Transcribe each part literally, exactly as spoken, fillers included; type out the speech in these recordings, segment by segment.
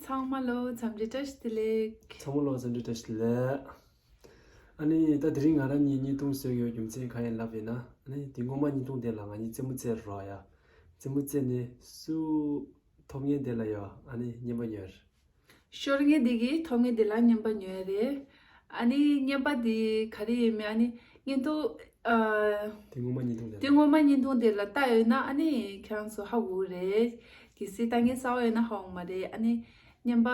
ཚང་མ་ལོ་འཚམས་འདྲི་བཀྲ་ཤིས་བདེ་ལེགས། ཚང་མ་ལོ་འཚམས་འདྲི་བཀྲ་ཤིས་བདེ་ལེགས། ཨ་ནི་ད་དེ་རིང་ང་རང་གཉིས་བརྙན་ཐུང་བཟོས་ཡོད་རྒྱུ་མཚན་གང་ཡིན་ལབ་ཡིན་ན། ཨ་ནི་དེ་སྔོན་མ་བརྙན་ཐུང་དེ་ལ་ང་གཉིས་རྩེད་མོ་རྩེ་རོགས་ཡ། རྩེད་མོ་རྩེ་ནས་སུ་ཐོབ་མཁན་དེ་ལ་ཡ་ཨ་ནི་རྔན་པ་ཉོས། ཤོར་མཁན་དེ་གིས་ཐོབ་མཁན་དེ་ལ་རྔན་པ་ཉོས་རེད། ཨ་ནི་རྔན་པ་དེ་ག་རེ་ཡིན་མིན་ཨ་ནི་བརྙན་ཐུང་ཨ། དེ་སྔོན་མ་བརྙན་ཐུང་དེ་དེ་ལ། སྔོན་མ་བརྙན་ཐུང་དེ་ལ་ལྟ་ཡོད་ན་ཨ་ནི་ཁྱེད་རང་ཚོ་ཧ་གོ་གི་རེད། གལ་སྲིད་ལྟ་མཁན་གསར་པ་ཡོད་ན་ཧ་གོ་མ་རེད། ཨ་ནི་རྔན་པ་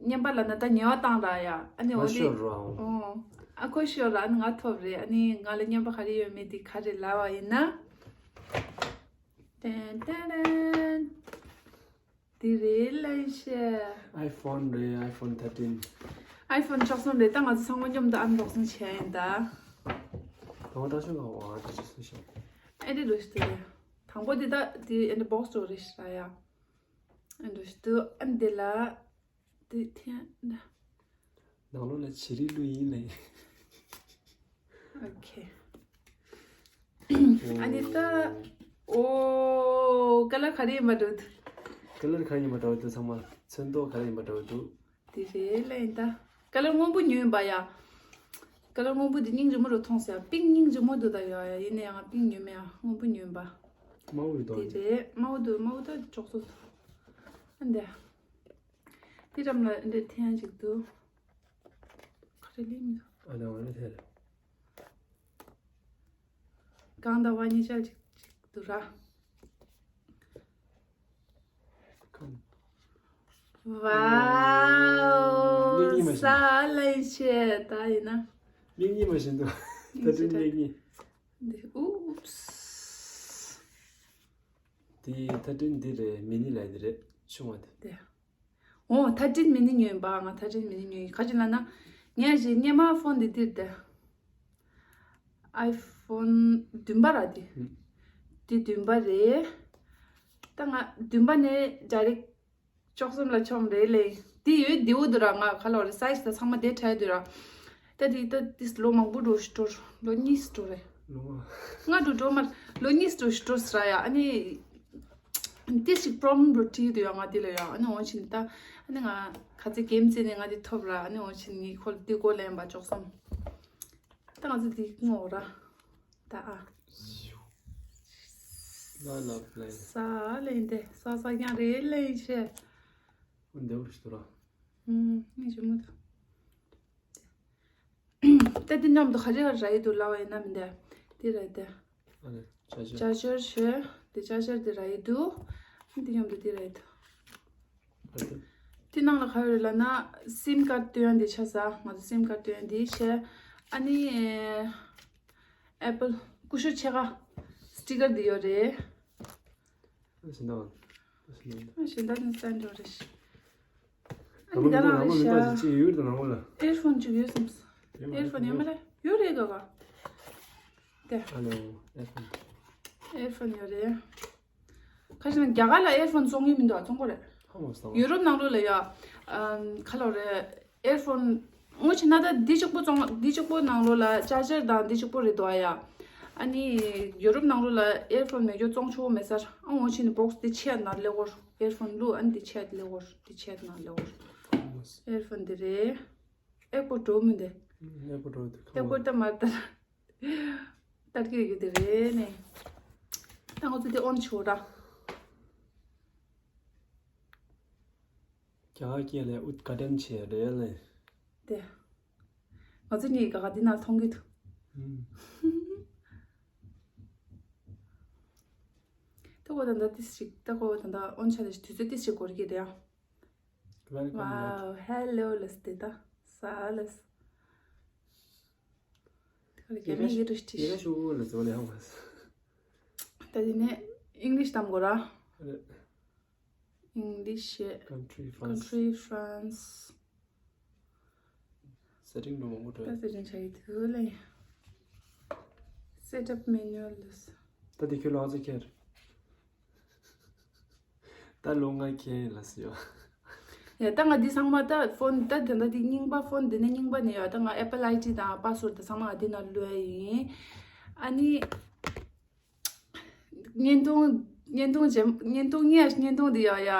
རྔན་པ་ལབ་ན་ད་ཉེས་པ་བཏང་ར་ཡ། ཨ་ནི་ང་འོ་དེ་ཤོར་ར་འོང་། ཨོ། ཨ་ཁོ་ཤོར་ར། ཨ་ནི་ང་ཐོབ་རེད། ཨ་ནི་ང་ལ་རྔན་པ་ག་རེ་ཡོད་མེད་དེ་ག་རེ་ལབ་པ་ཡིན་ན། ཏན་ཏན་ཏན། དེ་རེད་ལན་ཤེ། iPhone་རེད། iPhone thirteen། iPhone་ཅོག་སོང་རེད། ད་ང་ཚོ་ཚང་མ་མཉམ་དུ་unboxing་བྱས་ཡིན་ད། དང་པོ་ཏ་ཤོ་ལ་བ་ཏ་ཤོ་སུ་ཤོ། ཨེ་འདྲ་འགྲོ་ཤི་དེ་རེད། དང་པོ་དེ་ད་དེ་ཨེ་འདྲ་box་འགྲོ་རེད་ཤི་ར་ཡ། ཨེ་འགྲོ་ཤི་དུ་ཨ་འདི་ལ། དེ་ཐེན་ད། ནང་ལོགས་ལ་བྱི་རིལ་བླུགས་ཡིན་ལེ། ཨོ་ཁེ། ཨ་ནི་ད། ཨོ། ཀ་ལར་ག་རེ་ཡིན་པ་འདྲ་བོ་འདུག་ཀ་ལར་ག་རེ་ཡིན་པ་འདྲ་བོ་འདུག་ཚང་མ་ཚོན་མདོག་ག་རེ་ཡིན་པ་འདྲ་བོ་འདུག་དེ་རེད་ལེ་ཡིན་ད། ཀ་ལར་སྔོན་པོ་ཉོས་ཡིན་པ་ཡ། ཀ་ལར་སྔོན་པོ་དེ་སྙིང་རྗེ་མོ་རུ་མཐོང་ཟེར་ཡ། པིང་སྙིང་རྗེ་མོ་འདུག་ད་ཡ་ཡ་ཡིན་ན་ཡང་ང་པིང་ཉོས་མེད་ཡ། སྔོན་པོ་ཉོས་ཡིན་པ། དམར་པོ་ཡོད་དོ། དེ་རེད། དམར་པོ་འདུག་དམར་པོ་ད་ཅོག་ཙེ། ཨ་འདི། དེ་འགྲམ་ལ་འདི་འཐེན་ཅིག་འདུག་ག་རེ་ལེན་མི་འདུག་ཨ་ནི་འོ་ན་དེ་རེད། གང་ལྟ་བ་གཉིས་ཆ་ཅིག་ཅིག་འདུག་ར། ཁམ། ཝའོ། སྙིང་ཉེ་མ་བཞིན། ས་ལེན་ཤེ་ད་ཡིན་ན། སྙིང་ཉེ་མ་བཞིན་འདུག་ད་དུང་སྙིང་ཉེ། འདི་ཨུབས། དེ་ད་དུང་འདི་རེད། མི་ནི་ལ་འདི་རེད། ཆུང་བ་དེ། དེ། འོ་ཐར་ཊིན་མི་ནི་ཉོས་ཡིན་པ། ང་ཐར་ཊིན་མི་ནི་ཉོས་ཡིན། ག་ཅི་ལབ་ན། ངས་ཞེ་སྔོན་མ་ཕོན་འདི་འདིར་དེ། iPhone་བདུན་པ་ར་དེ། ཧུམ། དེ་བདུན་པ་རེད། ད་ང་བདུན་པ་ནས་direct་ཅོག་གསུམ་ལ་མཆོངས་རེད་ལེ། དེ་ཡོད་བདེ་བོ་འདུག་ར། ང་ག་ལ་བ་རེད། སའི་ཛི་དང་ཚང་མ་དེ་འདྲ་འདུག་ར། ད་དེ་ད་དེ་ལོ་མང་པོ་འགྲོ་ཞིག་འགྲོ། ལོ་གཉིས་འགྲོ་རེད། ལོ་ལྔ་འགྲོ་འགྲོ་མ། ལོ་གཉིས་འགྲོ་ཞིག་འགྲོ་ཟེར་ཡ། ཨ་ནི། དེ་ཞིག་པྲོབ་ལེམ་འགྲོ་དྲིས་འདུག་ཡ། ང་དེ་ལ་ཡ། ཨ་ནི་འོ་ཕྱིན་ད། ཨ་ནི་ང་ཁ་ཚེ་གེམ་རྩེ་ནས་ང་དེ་ཐོབ་ར། ཨ་ནི་འོ་ཕྱིན་ངས་ཁོ་ལ་དེ་གོ་ལེན་པ་ཅོག་གསུམ། ད་ང་ཚོ་དེ་ངོ་ར། ད་ཨ། ལ་ལ་པ་ལ། ས་ལེན་ཏེ་ས་ས་ཀྱང་རེད་ལེན་ཤེ། འདེའུ་རིས་ཏོ་ར། ཨུམ། ངས་ཞུ་མོ་ད། ད་དེ་མཉམ་དུ་ག་རེ་ག་རེ་ར་ཡི་འདུག་ལབ་པ་ཡིན་ན་མི་འདུག་དེ་ར་ཡི་འདུག་ཨ་ནི་ཅར་ཇར། ཅར་ཇར་ཞེས་དེ་ཅར་ཇར་དེ་ར་ཡི་འདུག་དེ་མཉམ་དུ་དེ་ར་ཡི་འདུག་ཨ་ནི། དེ་ནང་ལ་ག་ཡོད་རེད་ལབ་ན་སིམ་ཀར་སྟོན་ཡ་འདི་ཆ་ས། ང་ཚོ་སིམ་ཀར་སྟོན་ཡ་འདི་བྱས། ཨ་ནི་ཨེ་པལ་ཀུ་ཤུ་ཕྱེད་ཀ་སི་ཊི་ཀར་འདི་ཡོད་རེད། ཨ་ཤིན་ཏུ་ཨ་ཤིན་ཏུ་ནི་སྟན་འགྲོ་རེད། ཨ་ནི་ད་རང་རེད་ཤག་ཅི་ཡོད་དང་ནང་ལ། ཨེར་ཕོན་ཅིག་ཡོད་བསམ། ཨེར་ཕོན་ཡོད་མ་རེད། ཡོད་རེད་ག་ག་དེ། ཨ་ལོ། ཨེར་ཕོན། ཨེར་ཕོན་ཡོད་རེད། ཁ་ཤས་ན་རྒྱ་གར་ལ་ཨེར་ཕོན་བཙོང་གི་མི་འདུག་བཙོང་གོ་རེད། ཧ་མ་སོང་། ཡུ་རོབ་ནང་ལོགས་ལ་ཡ། ཨམ། ག་ལབ་རེད། ཨེར་ཕོན། ངོ་ཆེ་ན་ད་འདི་གཅིག་པོ་བཙོང་། འདི་གཅིག་པོ་ནང་ལོགས་ལ་ཅར་ཇར་དང་འདི་གཅིག་པོ་རེད་འདུག་ཡ། ཨ་ནི་ཡུ་རོབ་ནང་ལོགས་ལ་ཨེར་ཕོན་མེད་རྒྱུ་བཙོང་ཆོག་མེད་ས་རེད། ཨ་ངོ་ཆེ་ནི་བོག་སི་འདི་ཆེད་ནང་ལེགས་བོར། ཨེར་ཕོན་བླུགས། ཨ་ནི་འདི་ཆེད་ལེགས་བོར། འདི་ཆེད་ནང་ལེགས་བོར། ཨེར་ཕོན་འདི་རེད། ཨེར་པོ་ཌི་འགྲོ་མི་འདི། ཨེར་པོ་ཌི་འགྲོ་འདི་ཁ་མ། ཨེར་པོ་ཌི་མ་ད། ཏར་ཀི་ཡོད་དེ་རེད་ནས། ད་ང་ཚོ་དེ་ཨོན་ཆོག་ར། རྒྱ་གར་སྐད་ལས་ཨུད་ག་ཏན་ཆེ་རེད་ལེ། དེ། ང་ཚོ་གཉིས་ག་ག་འདི་ན་མཐོང་གི་འདུག་ཨུམ། ད་གོ་ད་ད་ཏིས་ཞིག་ད་གོ་ད་ད་ཨོན་ཆ་དེ་དུས་ཚོད་ཏིས་ཞིག་འགོར་གི་རེད་ཨ། Welcome back. Wow, hello ལས་དེ་ད་ས་ལས། ད་ག་རེ་རྒྱ་མི་ཡི་རུ་ཏིས། ཡི་གེ་ཤོག་གུ་ལ་ཟོ་ལེ་ཧང་བ་སི། ད་དེ་ནས་ཨིང་ལིཤ་གཏམ་དགོས་ར། རེད། English. Country France. Country France. Setting ནང་མང་པོ་འདུག་ད་སེ་ཊིང་བྱ་ཡི་དུས་ལ། Setup manual ལས། ད་དེ་ཁྱོད་ལ་ཨང་རྩིས་ཁྱེར། ད་ལོ་ལྔ་ཁྱེར་ལ་སི་ཡོ། ཡ་ད་ང་འདི་ཚང་མ་ད་ཕོན་ད་དེ་འདྲ་འདི་རྙིང་པ་ཕོན་འདི་ནི་རྙིང་པ་ནི་ཡ། ད་ང་Apple ID དང་password ད་ཚང་མ་ང་འདི་ནང་བླུགས་ཡ་ཡིན། ཨ་ནི། བརྙན་ཐུང་། བརྙན་ཐུང་རྗེས། བརྙན་ཐུང་གཉིས། བརྙན་ཐུང་འདི་ཡ་ཡ།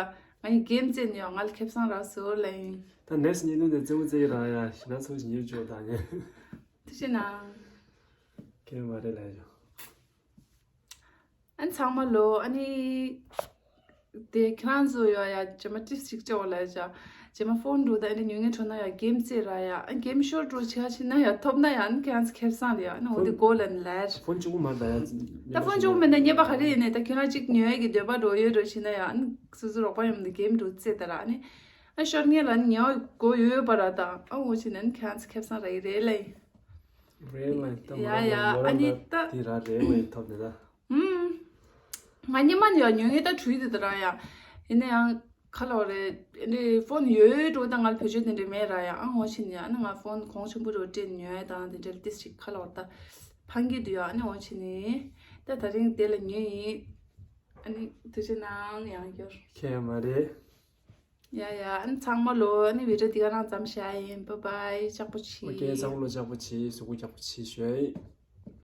ང་ཡི་གེམ་རྩེ་ནས་ཡོང་ང་ལ་ཁེ་བཟང་རག་སོང་ལབ་ཡིན། ད་ནེགསི་ཉིས་སྟོང་དེ་རྩེ་བོ་རྩེ་ཡི་ར་ཡ་ཞི་ན་ཚོ་ཞིག་ཉིད་བཅོ་ད་ཉེ། ཐུགས་རྗེ་གནང་། ཁེ་མ་རེད་ལབ་ཡོང་། ཨ་ནི་ཚང་མ་ལོ་ཨ་ནི། དེ་ཁྱེད་རང་ཚོ་ཡོད་ཡ་རྗེས་མ་ཏིས་ཅིག་ཅོག་ལ་ཡ། རྗེས་མ་ཕོན་འགྲོ་ད་ཨ་ནི་ཉུང་ངེ་འཕྲོ་ན་ཡ་གེམ་རྩེ་ར་ཡ། ཨ་གེམ་ཤོར་འགྲོ་ཆ་ཕྱིན་ན་ཡ་ཐོབ་ན་ཡ་ཨ་ནི་ཁྱེད་རང་ཚོ་ཁེ་བཟང་རེད་ཡ། ཨ་ནི་འོ་དེ་གོ་ལ་ནི་ལར། ཕོན་གཅིག་པུ་མ་ད་ཡ། ད་ཕོན་གཅིག་པུ་མེད་ན་རྙེད་པ་ག་རེ་ཡིན་ནས་ད་ཁྱོད་རང་གཅིག་ཉོ་ཡ་གི་འདོད་པ་འགྲོ་ཡོད་འགྲོ་ཕྱིན་ན་ཡ་ཨ་ནི་སོ་སོ་རོགས་པ་ཡོང་དེ་གེམ་འགྲོ་རྩེ་ད་ར་ཨ་ནི། ཨ་ཤོར་ངེས་ལ་ནི་ཉོ་གོ་ཡོད་པ་ར་ད་ཨ་འོ་ཕྱིན་ན་ཨ་ནི་ཁྱེད་རང་ཚོ་ཁེ་བཟང་ར་ཡི་རེད་ལ་ཡིན། རེད་མ་ཡིན་ད་མོ་ཡ་རང་ཡ་ལ་མོ་ཨ་རང་ནི་ལ་ད། དེ་ར་རེད་མ་ཡིན་ཐོབ་དེ་ད། ཨུམ། ང་སྙེ་མ་ཡ་ཉོ་ངེས་ད་གྲུས་དེ་ད་ར་ཡ། ཡིན་ན་ཡང་ཁ་ལོ་རེད་འདི་ཕོན་ཡོད་འགྲོ་ད་ང་ལ་བེད་སྤྱོད་དེ་འདྲ་མེད་ར་ཡ་ཨ་ངོ་ཕྱིན་ཡ་ཨ་ནི་ང་ཕོན་གོང་ཆེན་པོ་རོ་སྤྲད་ཉོ་ཡ་དང་དེ་འདྲ་ཏིས་ཅིག་ཁ་ལོ་ད་ཕང་གི་འདུག་ཡ་ཨ་ནི་ངོ་ཕྱིན་ནི་ད་ད་རིང་དེ་ལ་ཉོས་ཡིན། ཨ་ནི་ཐུགས་རྗེ་གནང་ཡང་སྐྱོར། ཁྱེད་མ་རེད། ཡ་ཡ་ཨ་ནི་ཚང་མ་ལོ་ཨ་ནི་བི་ཌིའོ་འདི་ག་རང་ཙམ་བཞག་ཡིན། བྷའི་བྷའི། ལྕགས་པོ་ཆེ། ཨོ་ཀེ་ཚང་མ་ལོ་ལྕགས་པོ་ཆེ། གཟུགས་པོ་ལྕགས་པོ་ཆེ་ཞུ་ཡ་ཡིན།